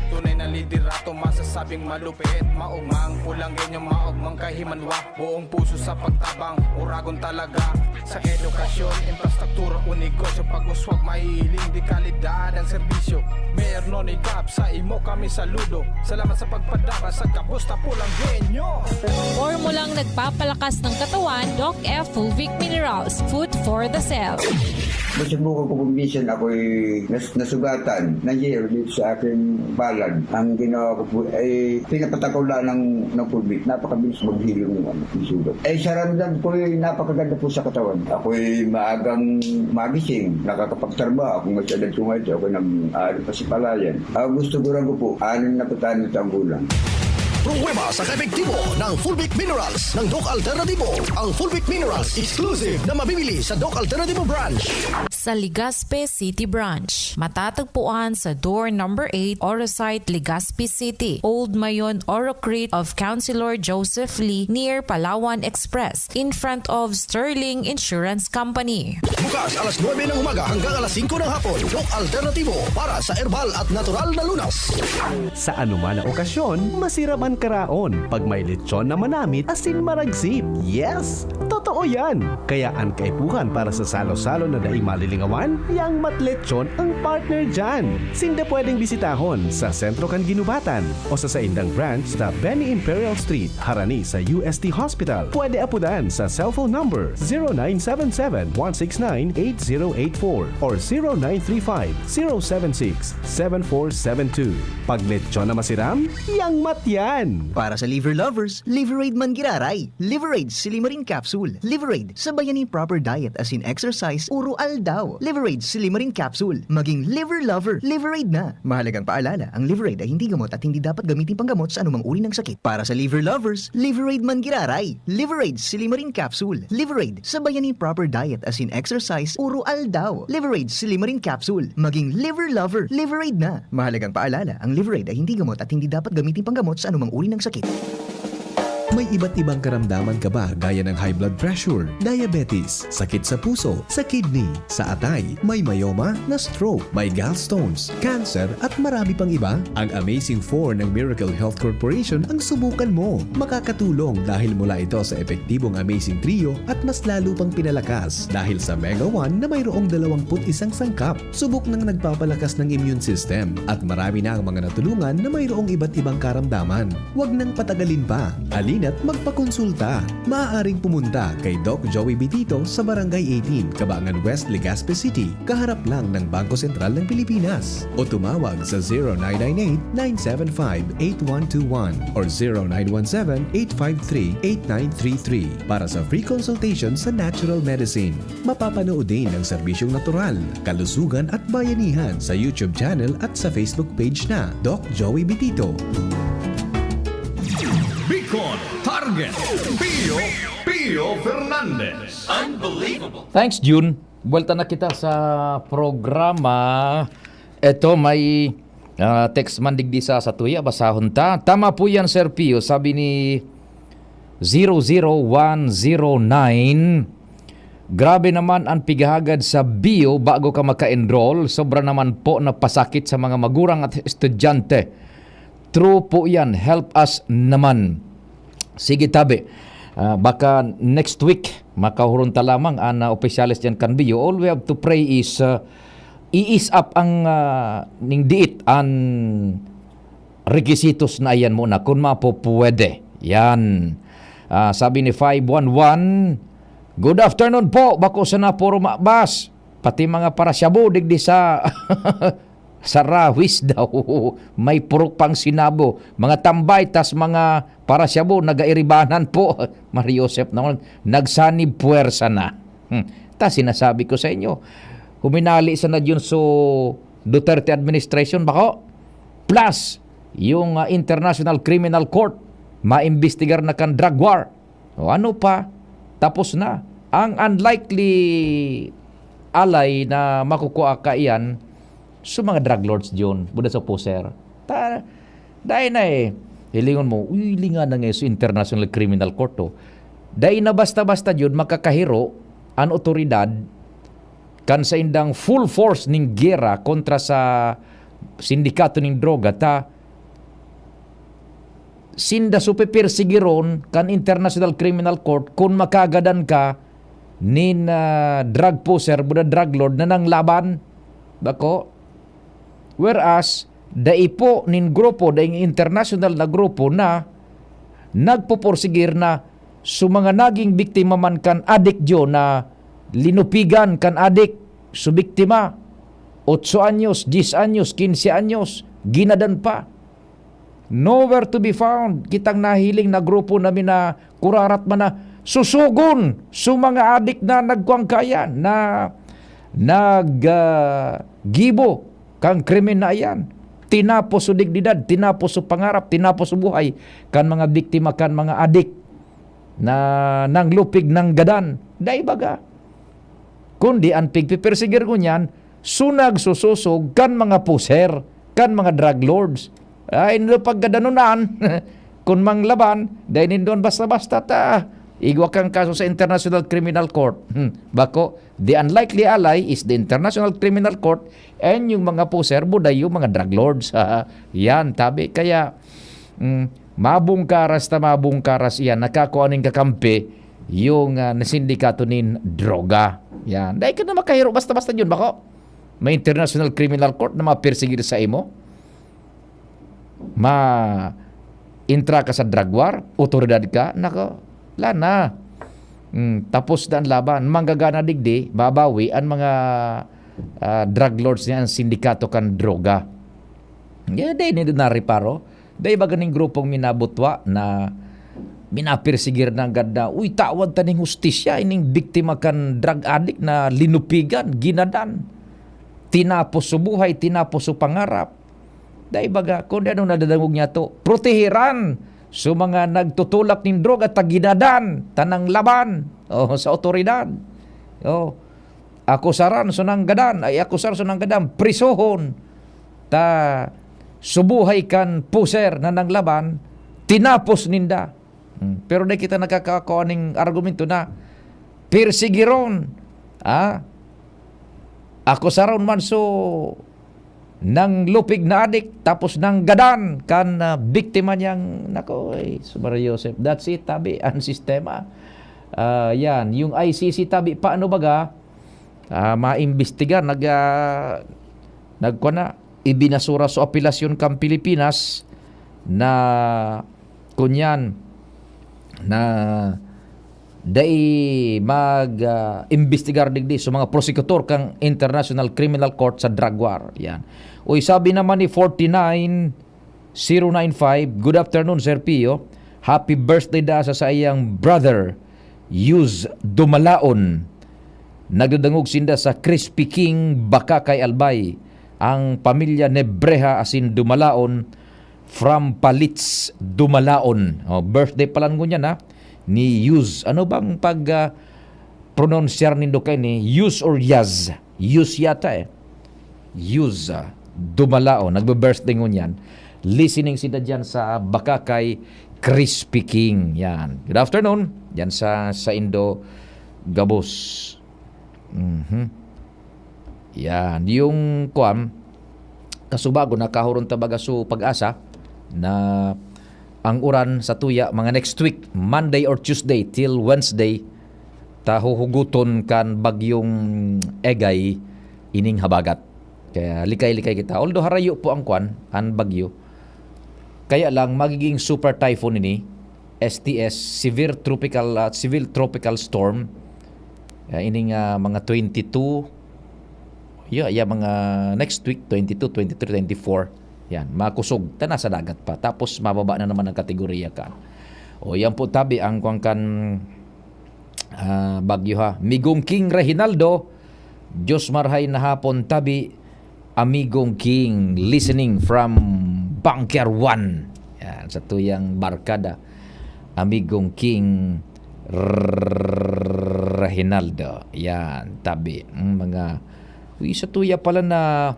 Tunay na liderato, masasabing malupit. Maogmang pulang genyo, maogmang kahimanwa. Buong puso sa pagtabang, oragon talaga. Sa edukasyon, infrastruktura o negosyo, pag-uswag, maiiling de kalidad ang serbisyo. Mayor Noneca, sa imo kami saludo. Salamat sa pagpadara sa gabos na pulang genyo. Formulang nagpapalakas ng katawan, Doc F Fulvic Minerals, food for the cell. Nasubukan ko po minsan ako'y nas- nasugatan ng year dito sa aking palad. Ang ginawa ko po ay pinapatakaw lang ng, ng pulbit. Napakabilis maghilom ng, ano, ng sugat. Eh, sa ramdam ko ay napakaganda po sa katawan. Ako'y maagang magising, nakakapagtrabaho. Kung mas edad ko ngayon, ako nang aari pa sa palayan. Ah, gusto ko lang po, anim na putani taong gulang. Pruweba sa kaepektibo ng Fulvic Minerals ng Doc Alternativo. Ang Fulvic Minerals exclusive na mabibili sa Doc Alternativo Branch. Sa Legazpi City Branch. Matatagpuan sa door number eight, Orosite, Legazpi City, Old Mayon, Orocrete of Councilor Joseph Lee, near Palawan Express, in front of Sterling Insurance Company. Bukas alas nuebe ng umaga hanggang alas singko ng hapon. Doc Alternativo para sa herbal at natural na lunas. Sa anuman na okasyon, masiram an karaon. Pag may lechon na manamit, asin maragsip. Yes! Totoo yan! Kaya an kaipuhan para sa salo-salo na daing malilingawan, yang Mat Lechon ang partner dyan. Sinda pwedeng bisitahon sa sentro kan Ginubatan o sa saindang branch sa Benny Imperial Street, harani sa U S T Hospital. Pwede apudan sa cellphone number zero nine seven seven, one six nine, eight zero eight four or zero nine three five, zero seven six, seven four seven two. Pag lechon na masiram, yang Mat yan! Para sa liver lovers, Liveraid man giraray. Liveraid Silimarin Capsule. Liveraid, sabayan nin proper diet asin exercise oro aldaw. Liveraid Silimarin Capsule. Maging liver lover, Liveraid na. Mahalagang paalala, ang Liveraid ay hindi gamot at hindi dapat gamitin panggamot sa anumang uri ng sakit. Para sa liver lovers, Liveraid man giraray. Liveraid Silimarin Capsule. Liveraid, sabayan nin proper diet asin exercise oro aldaw. Liveraid Silimarin Capsule. Maging liver lover, Liveraid na. Mahalagang paalala, ang Liveraid ay hindi gamot at hindi dapat gamitin panggamot sa anumang uri ng sakit. May iba't ibang karamdaman ka ba gaya ng high blood pressure, diabetes, sakit sa puso, sa kidney, sa atay, may myoma, na-stroke, may gallstones, cancer, at marami pang iba? Ang Amazing four ng Miracle Health Corporation ang subukan mo. Makakatulong dahil mula ito sa epektibong Amazing Trio at mas lalo pang pinalakas dahil sa Mega one na mayroong dalawampu't isang sangkap. Subok nang nagpapalakas ng immune system at marami na ang mga natulungan na mayroong iba't ibang karamdaman. Huwag nang patagalin pa. Halina't magpakonsulta. Maaaring pumunta kay Doc Joey Bitito sa Barangay eighteen, Cabangan West, Legazpi City, kaharap lang ng Bangko Sentral ng Pilipinas. O tumawag sa zero nine nine eight, nine seven five, eight one two one or zero nine one seven, eight five three, eight nine three three para sa free consultation sa natural medicine. Mapapanood din ang serbisyong natural, kalusugan at bayanihan sa YouTube channel at sa Facebook page na Doc Joey Bitito. Bicol Target, Pio Pio Fernandez. Unbelievable. Thanks, June. Buwelta na kita sa programa. Eto, may ah, text man digdi sa satuya, basahon ta. Tama po yan, Sir Pio. Sabi ni zero zero one zero nine, Grabe naman ang pighahagad sa bio bago ka maka-enroll. Sobra naman po na pasakit sa mga magurang at estudyante. True po yan. Help us naman. Sige, tabi. Ah, baka next week, makahuron ta lamang ang, ah, opisyales dyan kan bio. All we have to pray is, ah, i-ease up ang, ah, ning diit an requisitos na iyan muna, kung mapupwede. Yan. Ah, sabi ni five one one, "Good afternoon po. Bako sana puro mabas. Pati mga parasyabu digdi sa, sa Rawis daw. May purok pang sinabo. Mga tambay, tas mga parasyabu, nagairibanan po." Mario Joseph naman, nagsanib puwersa na. Hmm. Ta sinasabi ko sa inyo, huminali sana yun so Duterte administration, bako? Plus, yung, ah, International Criminal Court, maimbestigar na kan drug war. O ano pa? Tapos na. Ang unlikely alay na makukuha ka iyan, so mga drug lords yun, buda sa poser. Ta, dahil na eh, hilingon mo, "Uy, linga na ngayon sa International Criminal Court, oh." Dahil na basta-basta yun, makakahiro ang otoridad kan saindang full force ning giyera kontra sa sindikato ning droga, ta sinda so pepersigiron kan International Criminal Court kun makagadan ka nin, ah, drug pusher, buda drug lord na nanglaban. Bako? Whereas, dai po nin grupo, daing international na grupo na nagpupursigir na so mga naging biktima man kan adik diyo na linupigan kan adik, so biktima, otso anyos, diyes anyos, kinse anyos, ginadan pa. Nowhere to be found. Kitang nahiling na grupo na minakurarat man na susugon so mga adik na nagkuang kaya, na nag, ah, gibo kan krimen na iyan. Tinapos so dignidad, tinapos so pangarap, tinapos so buhay kan mga biktima, kan mga adik na nanglupig, nanggadan. Dai baga. Kundi an pigpipersigir ngunyan, so nagsusosog kan mga puser, kan mga drug lords. Ay, nindo pagkadanonan, kun manglaban, dai nindo an basta-basta ta. Igwa kang kaso sa International Criminal Court. Hmm, bako, the unlikely ally is the International Criminal Court and yung mga puser, buday yung mga drug lords. Yan, tabi. Kaya, mm, mabungkaras ta mabungkaras iyan, nakakua nin kakampi yung, ah, nasindikato nin droga. Yan. Dai ka na makahiro basta-basta yun, bako. May International Criminal Court na mapersigir sa imo. Ma-entra ka sa drug war, otoridad ka, nako, wala na. Mm, tapos na ang laban. Manggagana digdi, babawi ang mga, ah, drug lords niya, ang sindikato kan droga. Kaya dai nindo nareparo. Dai ba ganing grupong minabutwa na minapersigir na agad na, "Uy, tawad ta ning hustisya, ining biktima kan drug addict na linupigan, ginadan, tinapos so buhay, tinapos so pangarap." Dai baga, kundi anong nadadangog niya to? Proteheran so mga nagtutulak nin droga ta ginadan, ta nanglaban, o, sa otoridad. O, akusaran so nanggadan, ay akusar so nanggadan, prisohon. Ta, so buhay kan puser na nanglaban, tinapos ninda. Hmm, pero dai kita nakakakua ning argumento na persigiron, ah, akusaron man so nanglupig na adik, tapos nanggadan kan, ah, biktima niyang, nako, ay, Sumar Joseph. That's it, tabi, ang sistema. Ah, yan. Yung I C C, tabi, paano baga? Ah, maimbestigar, nag, ah, nagkua na, ibinasura sa apelasyon kan Pilipinas na, kunyan, na dai mag, ah, imbestigar digdi sa mga prosecutor kan International Criminal Court sa drug war. Yan. Uy, sabi naman ni forty-nine zero nine five, "Good afternoon, Sir Pio. Happy birthday da sa saiyang brother, Yus Dumalaon. Nagdadangog sinda sa Crispy King, Bacacay, Albay. Ang pamilya Nebreha asin Dumalaon from Palits, Dumalaon." O, birthday pala ngunyan, ha, ni Yus. Ano bang pag, ah, pronunsyar nindo kay ni Yus or Yaz? Yus yata, eh. Yus, ah, Dumalaon. Nagbe-birthday ngunyan. Listening sila dyan sa Bacacay, Crispy King. Yan. Good afternoon. Yan sa, sa Indo, gabos. Mhm. Yan. Yung kwan, kasubago, nakahuron ta baga su Pag-asa na ang uran sa tuya, mga next week, Monday or Tuesday till Wednesday, ta huhuguton kan bagyong Egay ining habagat. Kaya likay-likay kita. Although harayo po ang kwan, ang bagyo. Kaya lang, magiging super typhoon ini, S T S, severe tropical, ah, severe tropical storm. Ah, ining, ah, mga twenty-two, yeah, yeah, mga next week, twenty-two, twenty-three, twenty-four. Yan, makusog, ta nasa dagat pa. Tapos, mababa na naman ang kategorya ka. O, yan po, tabi, ang kwan kan, ah, bagyo, ha. Migong King Reginaldo, Diyos marhay na hapon, tabi, Amigong King, listening from Bunker One. Yan, sa tuyang barkada. Amigong King Reginaldo. Yan, tabi. Mm, mga, uy, sa tuya pala na,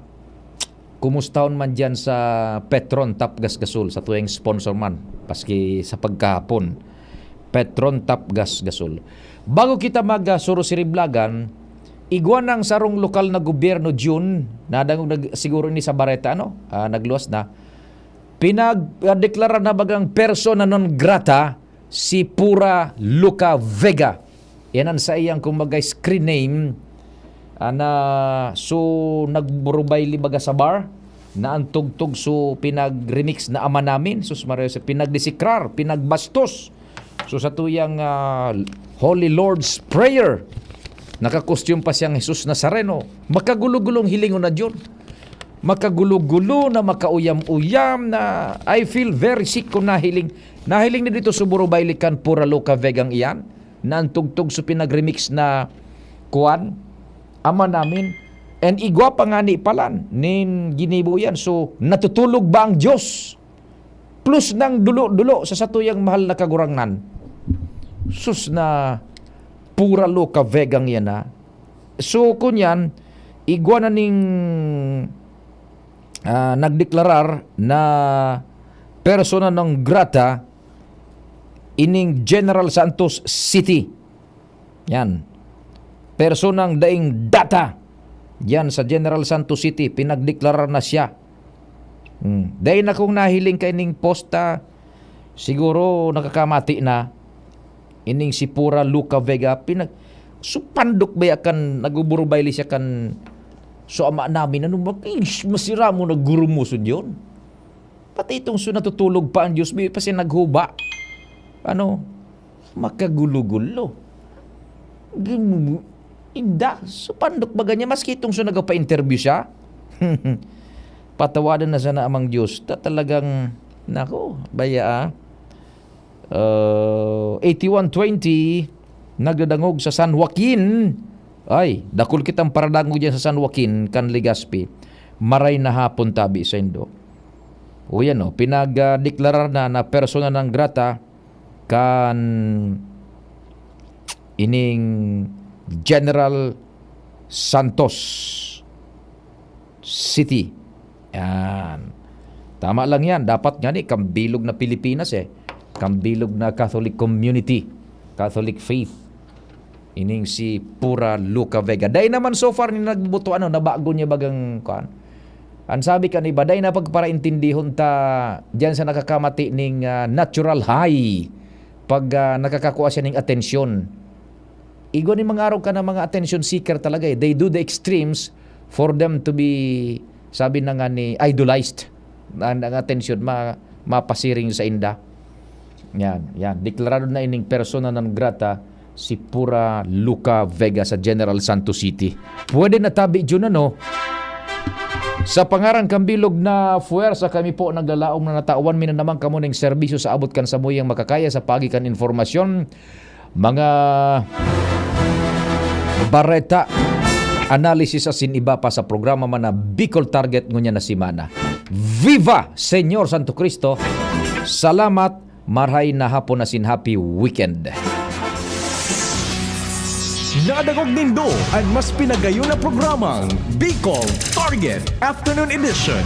kumustahon man dyan sa Petron Tapgas Gasol, sa tuyang sponsor man, paski sa pagkahapon. Petron Tapgas Gasol. Bago kita mag, ah, surusiriblagan, igwa ng sarong lokal na gobyerno, Jun, nadangog na siguro ni sa bareta, ano? Ah, nagluwas na. Pinagdeklara na bagang persona non grata si Pura Luca Vega. Yan ang saiyang, kumbaga, screen name. Ah, na, so, nagburubayli baga sa bar, na ang tugtog, so, pinag-remix na Ama Namin, sus Maria, so, pinagdesikrar, pinagbastos. So, sa tuyang, ah, Holy Lord's Prayer, nakakostume pa siyang Jesus Nazareno. Makagulo-gulong hilingon na, Jun. Makagulo-gulo na, makauyam-uyam na. I feel very sick kung nahiling. Nahiling na dito sa burubayli kan Pura Luca Vegang iyan, na ang tugtog sa pinag-remix na kuwan, Ama Namin. And igwa pa ngani palan, nin ginibo yan. So, natutulog ba ang Diyos? Plus nang dulo-dulo sa satuyang mahal na Kagurangnan. Sus na, Pura Luca Vegang yan, ha. So, kunyan, igwa na ning, ah, nagdeklarar na persona non grata ining General Santos City. Yan. Personang daing data. Yan sa General Santos City, pinagdeklarar na siya. Hmm. Dai na kong nahiling kaining posta, siguro nakakamati na. Ining si Pura Luca Vega, pinag-, supandok ba ya kan, nagbuburubayli siya kan, so, Ama Namin, ano ba, ish, masira mo, naggurumoson yun. Pati itong so natutulog pa ang Diyos, may pa siya naghuba. Ano? Makagulo-gulo. Gim-, inda, supandok ba ganyan? Maski itong so nagpa-interview siya? Patawadan na sana amang Diyos. Ta-, talagang, nako, baya, ah. Uh, eighty-one twenty, nagdadangog sa San Joaquin. Ay, dakul kitang paradangog dyan sa San Joaquin, kan Legazpi. Maray na hapon tabi saindo. O yan, oh, pinagdeklarar na na persona non grata kan ining General Santos City. Yan. Tama lang yan. Dapat nga ni, kambilog na Pilipinas eh. Kambilog na Catholic community, Catholic faith. Ining si Pura Luca Vega. Dai naman so far ni nagbuto, ano, nabago niya bagang, kuan. Ang sabi kan iba, dai na pagparaintindihon ta diyan sa nakakamati ning, ah, natural high. Pag, ah, nakakakua siya ning atensyon. Igwa ni mga arog ka na mga attention seeker talaga eh. They do the extremes for them to be, sabi na nga ni, idolized. Ang, ang atensyon, ma-, mapasiring sa inda. Yan, yan. Deklarado na ining persona non grata si Pura Luca Vega sa General Santos City. Pwede na tabi dyan, ano? Sa pangaran kan bilog na puwersa, kami po naglalaom na natawan mi na naman kamo ning serbisyo sa abot kan samuyang makakaya sa paagi kan informasyon, mga bareta, analysis asin iba pa sa programa man na Bicol Target ngunyan na semana. Viva Señor Santo Cristo! Salamat, marhay na hapon asin happy weekend. Nadangog nindo an mas pinagayon na programang Bicol Target Afternoon Edition.